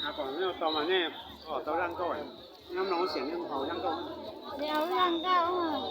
Hav pom nej tau mas nej kom tau zaj nkauj, nyob mloog xiam nej haus zaj nkauj. Zaj nkauj.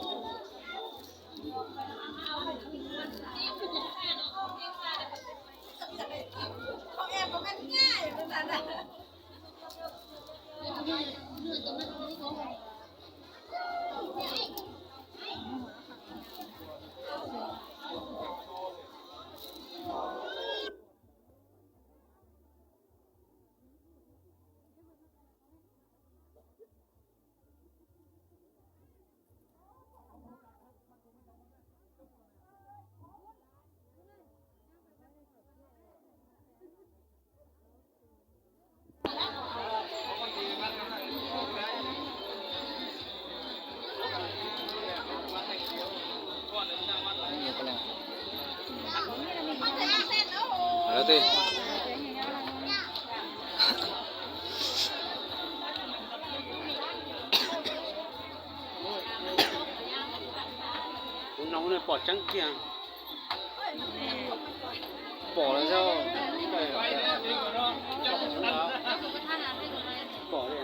Kuv noog nej pom tseeb kiag. Pom lawm xwb. Pom li.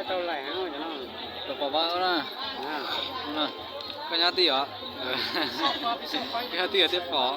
Tau lais heev no. Tus pom pab na. Koj nyob tij os. Koj nyob tij os thiab pom.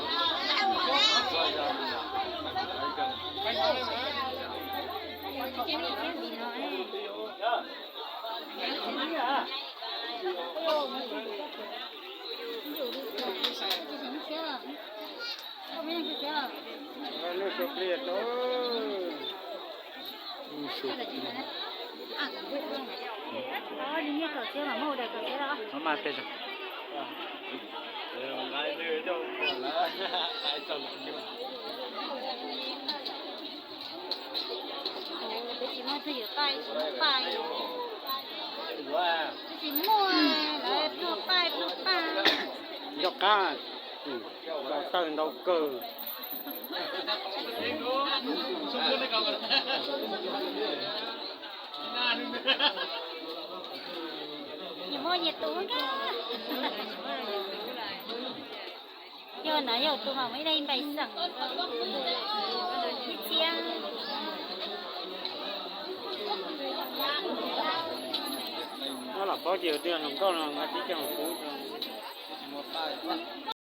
Peb tsis muaj twg yuav paj, tsis muaj paj. Peb tsis muaj, lawv pluag paj pluag paj. Nco qab, ntaus tawg ntaus kawg. Nyias muaj nyias tus nka. Yog no yog tus mas muaj ib daim npaim xeem ib txhiab. Nyob los paub tias tus hluas nkauj no nqa tib co hluas kub muaj paj.